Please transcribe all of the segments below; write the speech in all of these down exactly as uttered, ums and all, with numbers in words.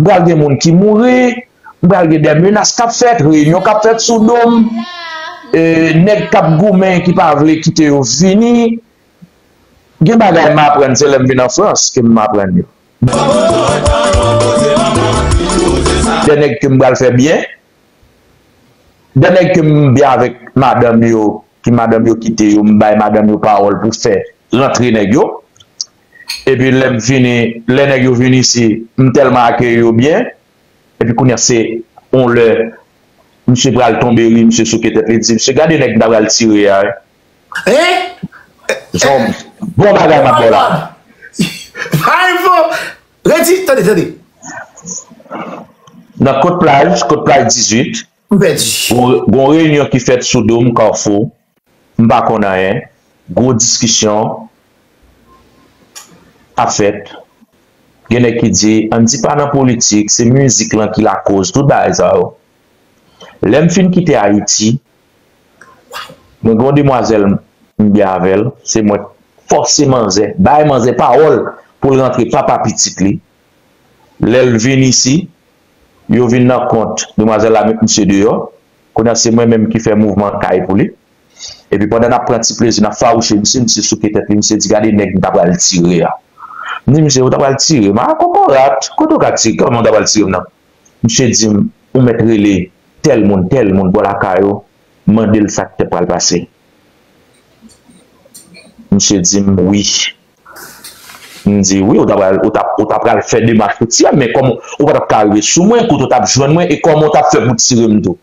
M pral gen moun ki mouri, m pral gen de menas k ap fèt, reyinyon k ap fèt sou do m, e, nèg k ap goumen ki pa vle kite yo vini. Gen bagay m aprann, se lè m vin an Frans ke m aprann yo. De nèg ke m pral fè byen, de nèg ke m byen avèk madanm yo, ki madanm yo kite yo, m bay madanm yo pawòl pou fè rantre nèg yo. Epi lè m vini, lè nèg yo vin isi, m tèlman akeyi yo byen. Epi kounye a se yon lè, misye pral tonbe ri, misye souke tèt li, di, "Misye, gade nèg m ta pral tire a, wi." Hein? Se yon bon bagay m ap ba w la. Pale fò! Redi, tande, tande. Nan Kot Plaj, Kot Plaj dizuit, m pèdi. Gon, gon reyinyon ki fèt sou do m, Kafou. M pa konn anyen. Gwo diskisyon ap fèt. Gen nèg ki di, ann di pa nan politik, se mizik lan ki lakoz tout bagay sa yo. Lè m fin kite Ayiti, mwen gen yon demwazèl m byen avè l, se mwen k fòse manzè, bay manzè pawòl pou l rantre papa pitit li. Lè l vin isi, yo vin nan kont, demwazèl la met misye deyò. Kounye a se mwen menm ki fè mouvman kay pou li. Epi pandan n ap pran ti plezi, n ap fawouche misye, misye souke tèt li, misye di, "Gade nèg m ta pral tire a." M di, "Misye, ou ta pral tire m? A, kokorat, kote w ka tire? Kòman w ta pral tire m nan?" Misye di m, "Ou mèt rele tèl moun, tèl moun bò lakay ou, mande l sa k te pral pase." Misye di m, "Wi." M di, "Wi, ou ta pral, ou ta, ou ta pral fè demach pou tire m, men kòman ou pa t ap ka rive sou mwen, kote w t ap jwenn mwen, e kòman w t ap fè pou tire m tou?"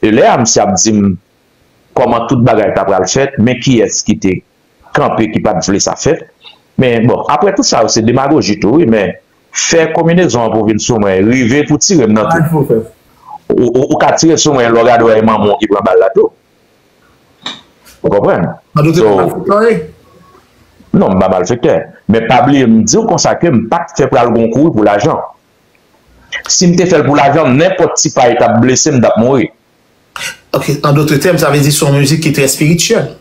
E lè a, misye ap di m kòman tout bagay ta pral fèt, men kiyès ki te kanpe, ki pa t vle sa fèt. Men bon, apre tout sa yo, se demagoji tou, wi, men fè konbinezon an pou vin sou mwen, rive pou tire m nan tou. Ou, ou, ou ka tire sou mwen, lè w gade w wè e manman w ki pran bal la tou. Ou konprann? An doute w pa malfektè, wi. Non, m pa malfektè. Men pa bliye, m di w konsa ke m pa t fè pral gon kouri pou lajan. Si m te fè l pou lajan, nenpòt ti pay t ap blese m, m t ap mouri. Ok, an dòt tèm, sa vle di se yon mizik ki trè espirityèl.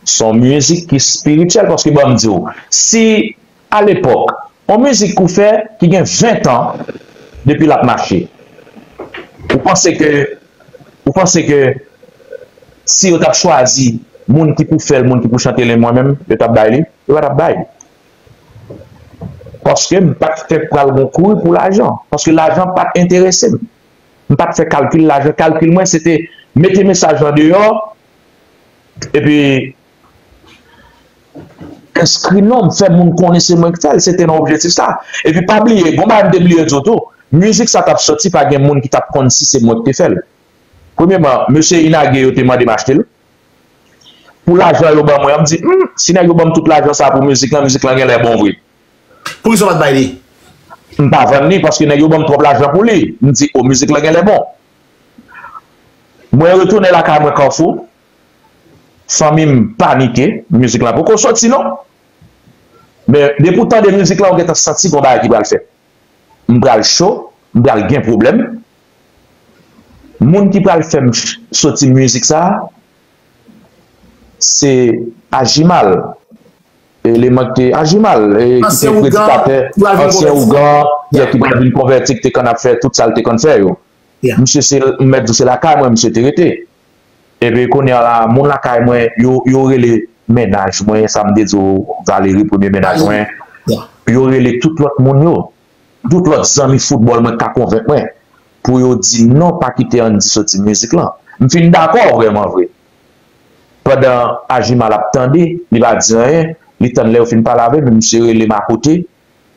Se yon mizik ki espirityèl, paske ban m di w, si alepòk, yon mizik ou fè ki gen ven tan depi l ap mache, ou panse ke, ou panse ke si yo t ap chwazi moun ki pou fè l, moun ki pou chante l, e mwen menm, yo t ap bay li? Yo pa t ap bay li. Paske m pa t fè pral gon kouri pou lajan. Paske lajan pa t enterese m. M pa t fè kalkil lajan. Kalkil mwen, se te mete mesaj lan deyò, epi enskri non m, fè moun konnen se mwen ki fè l. Se te nan objektif sa. Epi pa bliye, gon bagay m te bliye di w tou. Mizik sa t ap soti, pa gen moun ki t ap konn si se mwen ki te fè l. Premyèman, mesye Inage yo te mande m achte l. Pou lajan yo ban mwen an, m di, hmm, si nèg yo ban m tout lajan sa pou mizik lan, mizik lan genlè bon vre. Poukisa w pa t bay li? M pa vann li paske nèg yo ban m twòp lajan pou li. M di, o, mizik lan genlè bon. Mwen retounen lakay mwen Kafou, fanmi m panike, mizik lan poko soti non. Men depi w tande mizik lan, ou gentan santi gon bagay ki pral fèt. M pral cho, m pral gen pwoblèm. Moun ki pral fè m ch- soti mizik sa a, se Ajimal. Eleman ki te Ajimal, e, ki te predikatè, ansyen ougan, ki pral vin konvèti, ki te konn ap fè tout sa l te konn fè yo. Misye se, m mèt di w se lakay mwen misye te rete. Epi kounye a la, moun lakay mwen, yo, yo rele mennaj mwen, sa m te di w, Valery, premye mennaj mwen, yo rele tout lòt moun yo, tout lòt zanmi foutbòl mwen k ka konvenk mwen, pou yo di non, pa kite Andy soti mizik lan. M fin dakò vrèman vre. Pandan Ajimal ap tande, li pa di anyen, li tann lè yo fin pale avè m, misye rele m akote,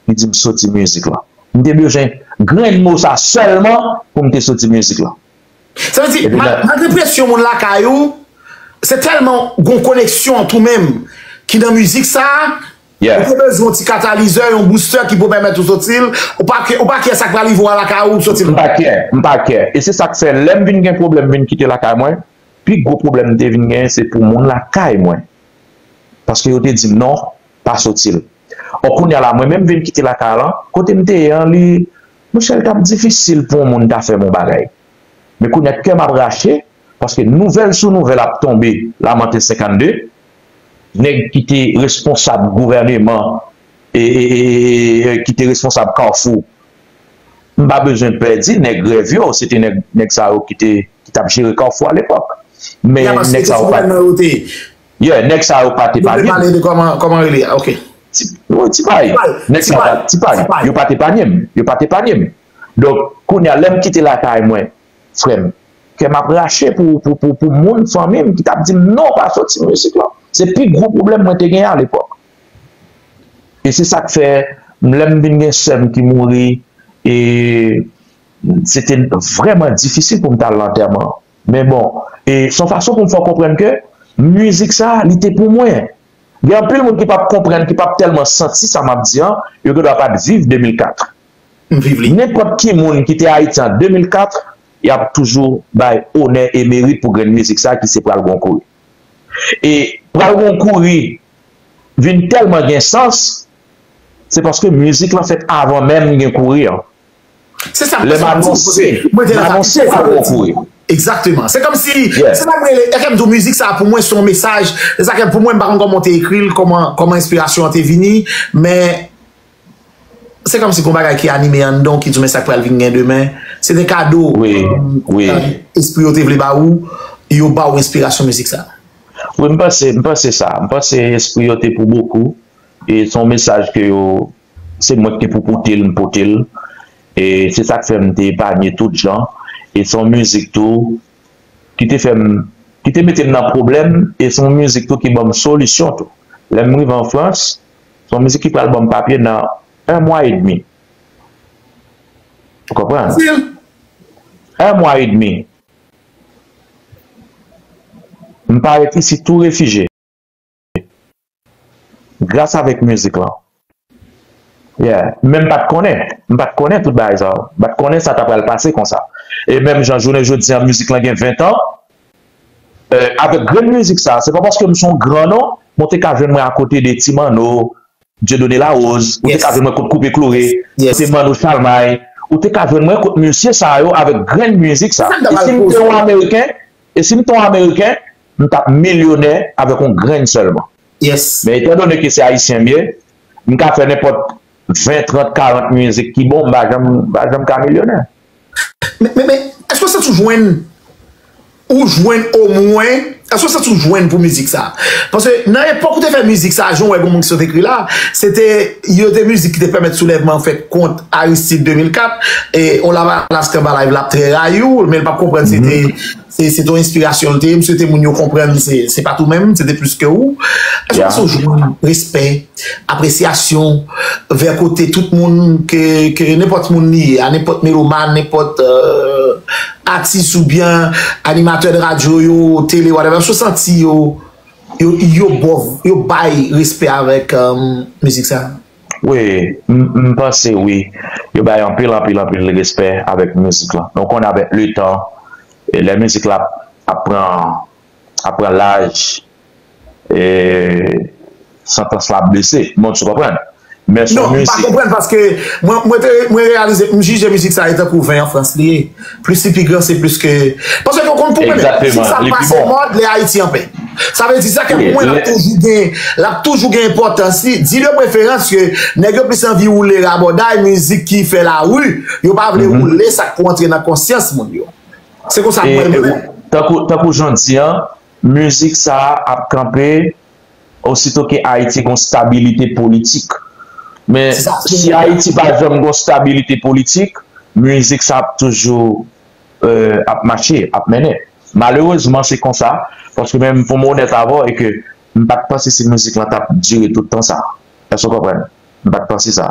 li di m soti mizik lan. M te bezwen grenn mo sa sèlman pou m te soti mizik lan. Sa vle di, epi mal- lè malgre presyon moun lakay ou, se tèlman gon koneksyon ant ou menm ki nan mizik sa, yeah, ou te bezwen yon ti katalizè, yon booster ki pou pèmèt ou soti l, ou pa ke, ou pa kè sa k pral rive w a lakay ou, ou soti l. M pa kè, m pa kè. E se sa k fè, lè m vin gen pwoblèm, vin kite lakay mwen, pi gwo pwoblèm m te vin genyen, se pou moun lakay mwen. Paske yo te di m non, pa soti l. Ò, kounye a la, mwen menm vin kite lakay lan, kote m te ye an, li, monchè, l t ap difisil pou yon moun ta fè m yon bagay. Men kounye a, kè m ap rache, paske nouvèl sou nouvèl ap tonbe, Lamanten senkannde, nèg ki te responsab gouvèneman, e, e, e, e, e, ki te responsab Kafou, M pa bezwen pè di, nèg rèv yo, se te nèg, nèg sa yo ki te, ki t ap jere Kafou alepòk. Men nèg sa yo pa, yeah, nèg sa yo pa t epanye m. Ti pay, ti pay. Nèg sa yo pa t epanye m. Yo pa t epanye m. Donk, kounye a, lè m kite lakay mwen, frè m, kè m ap rache pou, pou, pou, pou moun, fanmi m, ki t ap di m, "Non, pa soti mizik lan." Se pi gwo pwoblèm mwen te genyen alepòk. E se sa k fè, lè m vin gen sè m ki mouri, e se te vrèman difisil pou m t al lantèman. Men bon, e se yon fason pou m fè w konprann ke mizik sa, li te pou mwen. Gen anpil moun ki p ap konprann, ki p ap tèlman santi sa m ap di an, yo gendwa pa t viv de mil kat. M viv li. Nenpòt ki moun ki te Ayiti an de mil kat, y ap toujou bay onè e merit pou grenn mizik sa ki se Pral Gon Kouri. E Pral Gon Kouri vin tèlman gen sans, se paske mizik lan fèt avan menm gen kouri an. Se sa m anonse, m anonse Pral Gon Kouri. Egzakteman. Se kòmsi, se sa m rele, e kèm tou mizik sa pou mwen se yon mesaj. Se sa kèm pou mwen, m pa konn kòman w te ekri l, kòman, kòman enspirasyon an te vini, men se kòmsi gon bagay ki anime anndan w, ki di w men sa k pral vin gen demen. Se te kado, um, espri yo te vle ba ou, yo ba w enspirasyon mizik sa. Wi, m panse, m panse sa. M panse espri yo te pou bokou. E se yon mesaj ke yo, se mwen ki te pou pote l, m pote l. E se sa k fè m te epanye tout jan. E se yon mizik tou ki te fè m, ki te mete m nan pwoblèm. E se yon mizik tou ki ban m solisyon tou. Lè m rive an Frans, se yon mizik ki pral ban m papye nan un mwa edmi. Ou konprann? Un mwa edmi. M parèt isit tou refijye. Gras avèk mizik lan. Yeah. Men m pa t konnen. M pa t konnen tout bagay sa yo. M pa t konnen sa ta pral pase konsa. E menm jan jounen jodi an, mizik lan gen ven tan. Eh, avèk grenn mizik sa, se pa paske m se yon gran non, men w te ka jwenn mwen akote de Ti Manno, Dieudonné Larose, ou te ka jwenn mwen kot Koupe Kloure, kote Manno Chalmay, ou te ka jwenn mwen kot mesye sa yo avèk grenn mizik sa. E si m te yon Ameriken, e si m te yon Ameriken, m t ap milyonè avèk yon grenn sèlman. Men etandone ke se Ayisyen m ye, m ka fè nenpòt ven, trant, karant mizik ki bon, m pa janm, m pa janm ka milyonè. Men, men, men, èske w santi w jwenn, ou jwenn omwen, èske w santi w jwenn pou mizik sa? Paske nan epòk ou te fè mizik sa, jan w wè gon moun ki sot ekri la, se te, yo te mizik ki te pèmèt soulèvman an fèt kont Aristide de mil kat, e on Lavalas Kanba Live l ap trè rayi w, men l p ap konprann se te, se, se te yon enspirasyon l te ye, misye te moun yo konprann se, se pa t ou menm, se te plis ke ou. Èske w santi w jwenn respè, apresyasyon vè kote tout moun ke, ke nenpòt moun li ye, a nenpòt melomàn, nenpòt, euh, atis oubyen animatè de radyo yo, tele, whatever, èske w santi yo, yo, yo ba w, yo bay respè avèk, euh, mizik sa? Wi, m, m panse wi. Yo bay anpil, anpil, anpil respè avèk mizik lan. Donk, w konn avèk letan, e lè mizik la ap, ap pran, ap pran laj, e santans la ap bese. Bon, ou konprann? Men se yon mizik. Non, m pa konprann paske mwen, mwen te, mwen reyalize, m jije mizik sa e tankou ven an Frans li ye. Plis li pi gran, se plis ke, paske w konn konprann, mizik sa pase mòd lè Ayiti an pè. Sa vle di sa ke pou mwen, l ap toujou gen, l ap toujou gen enpòtans li. Di de preferans ke nèg yo plis anvi woule rabòday, mizik ki fè lari, yo pa vle woule sa k pou antre nan konsyans moun yo. Se konsa mwen menm. Tankou, tankou jan w di an, mizik sa a ap kanpe osito ke Ayiti gon stabilite politik. Men si Ayiti pa janm gon stabilite politik, mizik sa ap toujou, euh, ap mache, ap mennen. Malerezman, se konsa, paske menm pou m onèt avè w, e ke m pa t panse si mizik lan t ap dire tout tan sa. Èske w konprann? M pa t panse sa.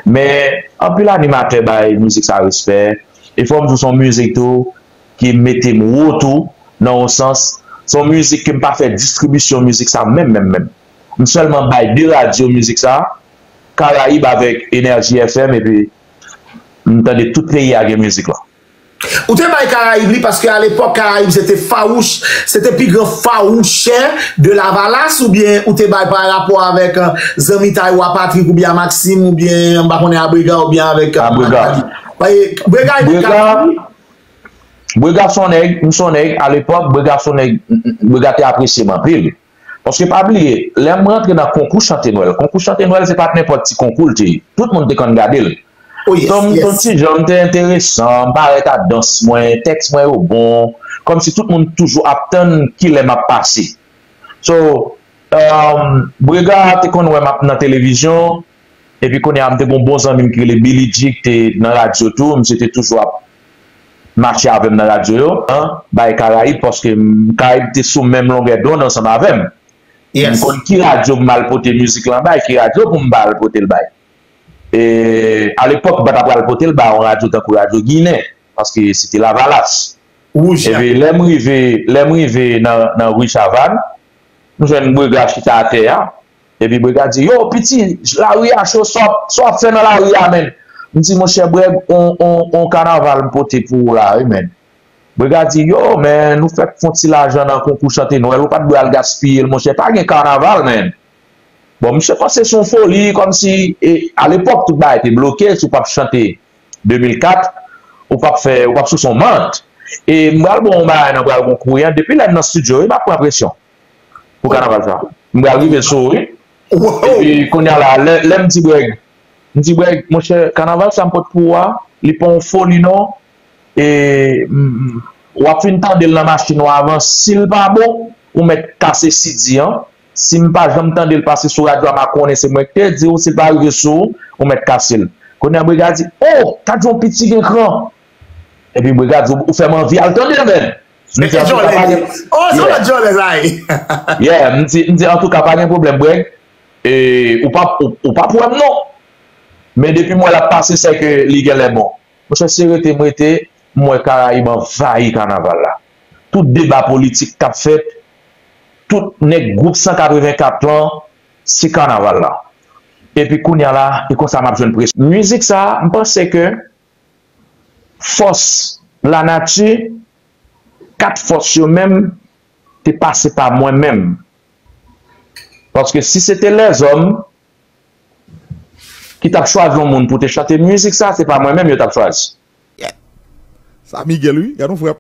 Men, anpil animatè bay mizik sa respè. E fò m di w, se yon mizik tou ki mete m wo tou, nan yon sans. Se yon mizik ke m pa fè distribisyon mizik sa menm, menm, menm. M sèlman bay de radyo mizik sa, Karayib avèk Energy F M, epi m tande tout peyi a gen mizik lan. Ou te bay Karayib li paske alepòk Karayib se te fawouch, se te pi gran fawouchè de Lavalas, oubyen ou te bay pa rapò avèk, euh, zanmitay w a Patrick oubyen a Maxime oubyen m pa konnen a Brega oubyen avèk, euh, Magali? Brega. Brega se yon nèg, m se yon nèg, alepòk, Brega se yon nèg, Brega te apresye m anpil. Paske pa bliye, lè m rantre nan konkou chante Nwèl, konkou chante Nwèl se pa t nenpòt ti konkou l te ye. Tout moun te konn gade l. Oh yes, ton, ton yes. Ti jan m te enteresan, m parèt a dans mwen, tèks mwen yo bon, kòmsi tout moun toujou ap tann kilè m ap pase. So, um, Brega te konn wè m ap nan televizyon, epi kounye a m te gon bon zanmi m ki rele Billy G ki te nan radyo tou, misye te toujou ap mache avè m nan radyo yo, an, bay Karayib, paske m, Karayib te sou menm longè dond ansanm avè m. Yes. M konn ki radyo pou m al pote mizik lan bay, ki radyo pou m ba al pote l bay. E alepòk, m pa t ap pral pote l ba yon radyo tankou Radyo Ginen, paske se te Lavalas. Epi lè m rive, lè m rive nan, nan ri Chavann, m jwenn Brega chita atè a. Epi Brega di, yo, piti, lari a cho, sa w ap, sa w ap fè nan lari a, menn? M di, monchè, Breg, on, on, on kanaval m pote pou ou la, wi, menn. Brega di, yo, menn, ou fèk fè yon ti lajan nan konkou chante Nwèl, ou pa t dwe al gaspiye l, monchè, pa gen kanaval, menn. Bon, misye panse se yon foli, kòmsi, e, alepòk, tout bagay te bloke, si w p ap chante de mil kat, ou p ap fè, ou p ap sou son mant. E m pral ba w yon bagay nan pral gon kouri an, depi lè m nan estidyo, wi, m ap pran presyon pou kanaval sa. M pral rive sou ou, wi. Epi kounye a la, lè, lè m di Breg, m di Breg, monchè, kanaval sa m pot pou ou a, li pa yon foli non. E, m, m, w ap fin tande l nan machin ou avan, si l pa bon, ou mèt kase C D an. Si m pa janm tande l pase sou radyo a, m a konnen se mwen ki te di w, si l pa rive sou ou, ou mèt kase l. Kounye a Brega di, oh, gad yon piti gen kran. Epi Brega di, ou fè m anvi al tande l, menn. M di, antouka, pa gen, oh, se yon lòt jòlè sa ye. Yeah, m di, m di, antouka, pa gen pwoblèm, Breg. E, ou p ap, ou, ou p ap wè m non. Men depi m wè l ap pase, se ke li genlè bon. Monchè, se rete m rete, m wè Karayib anvayi kanaval la. Tout deba politik k ap fèt, tout nèg gwoup san katrevenkat lan, se kanaval la. Epi kounye a la, e konsa m ap jwenn presyon. Mizik sa, m panse ke fòs lanati, kat fòs yo menm, te pase pa mwen menm. Paske si se te lèzòm ki t ap chwazi yon moun pou te chante mizik sa, se pa mwen menm yo t ap chwazi. Sa Miguel wi, gade yon frè.